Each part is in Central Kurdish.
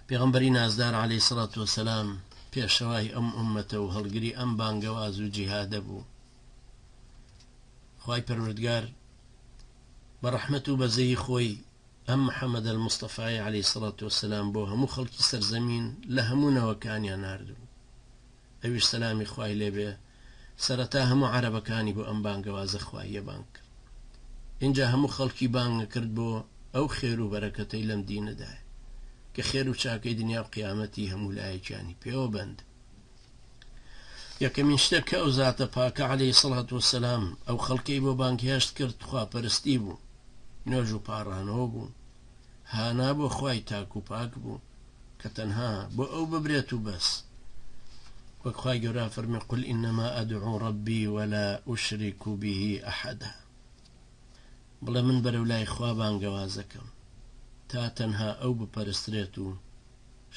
پێغەمبەری نازدار عەلەیهی سڵات وەسەلام پێشەوای ئەم ئوممەتە و هەڵگری ئەم بانگەواز و جیهادە بوو. خوای پەروەردگار بە ڕەحمەت و بەزەیی خۆی ئەم محمد المصطفی علیە الصلوە والسلام بۆ هەموو خەڵکی سەرزەمین لە هەموو نەوەکانیان ناردبوو ئەویش سەلامی خوای لێ بێ سەرەتا هەموو عەرەبەکانی بۆ ئەم بانگەوازە خواییە بانگ کرد ئینجا هەموو خەڵکی بانگ کرد بۆ ئەو خێر و بەرەکەتەی لەم دینەدایە کە خێر و چاکەی دنیا و قیامەتی هەموو لایەکیانی پێوە بەند. یەکەمین شتێک کە ئەو زاتە پاکە عەلەیهی سڵات وسلام ئەو خەڵکەی بۆ بانگهێشت کرد خواپەرستی بوو، نوێژ و پاڕانەوە بوو، هانا بۆ خوای تاک و پاک بوو کە تەنها بۆ ئەو ببرێت و بەس. وەک خوای گەورە فەرمی قل انما ادعو ربی ولا اشرک به احدا بڵێ من بەرەو لای خوا بانگەوازەکەم تا تەنها ئەو بپەرسترێت و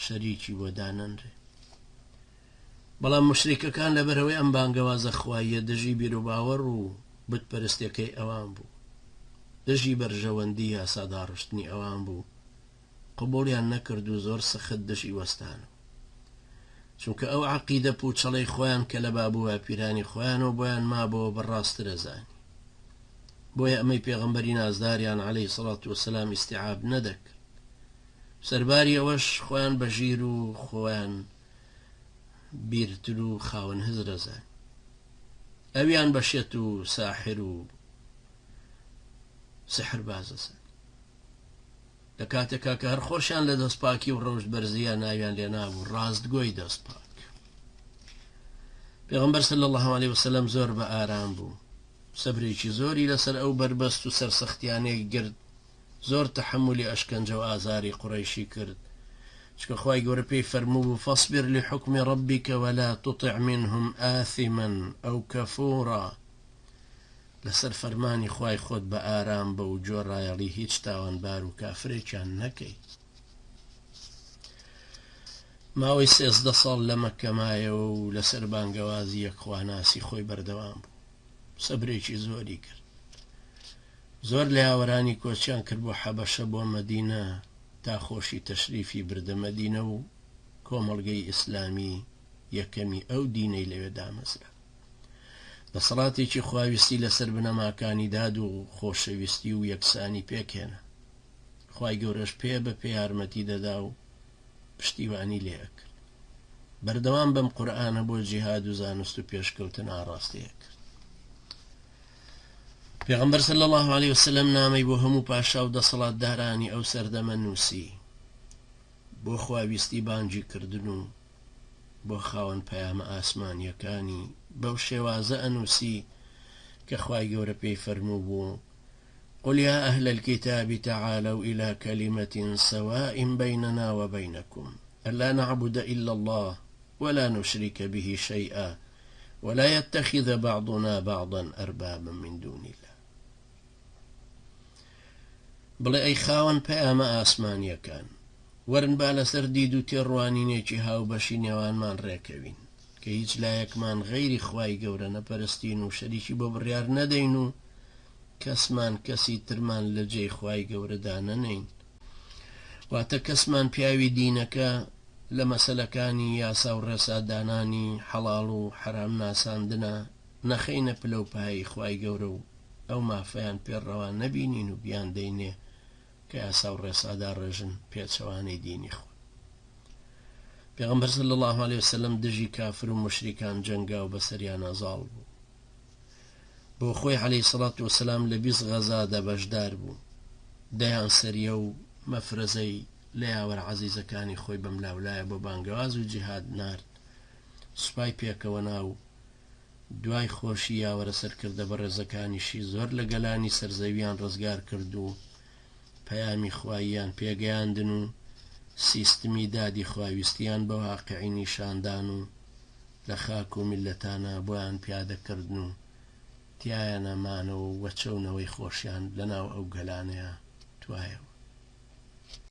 شەریکی بۆ دانەنرێ. بەڵام موشریکەکان لەبەرئەوەی ئەم بانگەوازە خواییە دژی بیروباوەڕ و بت پەرستیەکەی ئەوان بوو، دژی بەرژەوەندی یاساداڕشتنی ئەوان بوو، قبوڵیان نەکرد و زۆر سەخت دژی وەستانەوە. چونکە ئەو عەقیدە پوچەڵەی خۆیان کە لە بابوباپیرانی خۆیانەوە بۆیان مابۆوە بە ڕاستتر ئەزانی. بۆیە ئەمەی پێغەمبەری نازداریان علیە الصلوە والسلام ئیستیعاب نەدەکرد. سەرباری ئەوەش خۆیان بە ژیر و خۆیان بیرتر و خاوەن هزر ئەزانی. ئەویان بە شێت و ساحر و سحرباز ئەزانی. لە کاتێکا کە هەر خۆشیان لە دەست پاکی و ڕەوشت بەرزییا ناویان لێ نابوو ڕاستگۆی دەست پاک. پێغەمبەر صلی اللە علیه وسلم زۆر بە ئارام بوو. سەبرێکی زۆری لەسەر ئەو بەربەست و سەرسەختیانەی گرت زۆر تەحەمولی ئەشکەنجە و ئازاری قوڕەیشی کرد، چونکە خوای گەورە پێی فەرمووبوو، فاصبر لحکم ربک ولا تطع منهم آثما او کفورا، لەسەر فەرمانی خوای خۆت بە ئارام بە و گوێڕایەڵی هیچ تاوانبار و کافرێکیان نەکەی. ماوەی 13 ساڵ لە مەککە مایەوە و لەسەر بانگەوازی یەکخواناسی خۆی بەردەوام بوو، سەبرێکی زۆری کرد. زۆر لە یاوەرانی کۆچیان کرد بۆ حەبەشە بۆ مەدینە تا خۆشی تەشریفی بردە مەدینە و کۆمەڵگەی ئیسلامی یەکەمی ئەو دینەی لەوێ دامەزرا. دەسەڵاتێکی خواویستی لەسەر بنەماکانی داد و خۆشەویستی و یەکسانی پێکهێنا. خوای گەورەش پێ بە پێ یارمەتی دەدا و پشتیوانی لێ ئەکرد. بەردەوام بەم قورئانە بۆ جیهاد و زانست و پێشکەوتن ئاڕاستەی ئەکرد. پێغەمبەر صلی اللە علیە وسلم نامەی بۆ هەموو پاشا و دەسەڵاتدارانی ئەو سەردەمە نووسی بۆ خواویستی بانگی کردن و بۆ خاوەن پەیامە ئاسمانیەکانی بەو شێوازە ئەنووسی کە خوای گەورە پێی فەرموو بوو قل يا أهل الكتاب تعالوا إلى كلمة سواء بيننا وبينكم ألا نعبد إلا الله ولا نشرك به شيئا ولا یتخذ بعضنا بعضا اربابا من دون اللە بڵێ ئەی خاوەن پەیامە ئاسمانیەکان وەرن با لەسەر دید و تێڕوانینێکی هاوبەشی نێوانمان ڕێکەوین کە هیچ لایەکمان غەیری خوای گەورە نەپەرستین و شەریکی بۆ بڕیار نەدەین و کەسمان کەسی ترمان لە جێی خوای گەورە دانەنێین واتە کەسمان پیاوی دینەکە لە مەسەلەکانی یاسا و ڕێسا دانانی حەڵاڵ و حەرام ناساندنا نەخەینە پلە و پایەی خوای گەورە و ئەو مافەیان پێ ڕەوا نەبینین و بیاندەینێ کە یاسا و ڕێسا داڕێژن پێچەوانەی دینی خوا. پێغەمبەر صلی اللە علیە وسلم دژی کافر و موشریکان جەنگا و بەسەریانا زاڵ بوو. بۆ خۆی علیە سڵات وسلام لە 20 غەزادا بەشدار بوو. دەیان سەریە و مەفرەزەی لە یاوەرە عەزیزەکانی خۆی بەملاولایە بۆ بانگەواز و جیهاد نارد، سوپای پێکەوە نا و دوای خۆشی یاوەرە سەرکردە بەڕێزەکانیشی زۆر لە گەلانی سەرزەویان ڕزگار کرد و پەیامی خواییان پێگەیاندن و سیستمی دادی خواویستیان بە واقعی نیشاندان و لە خاک و میللەتانا بۆیان پیادە کردن و تیایانا مانەوە و وەچەو نەوەی خۆشیان لە ناو ئەو گەلانەیا توایەوە.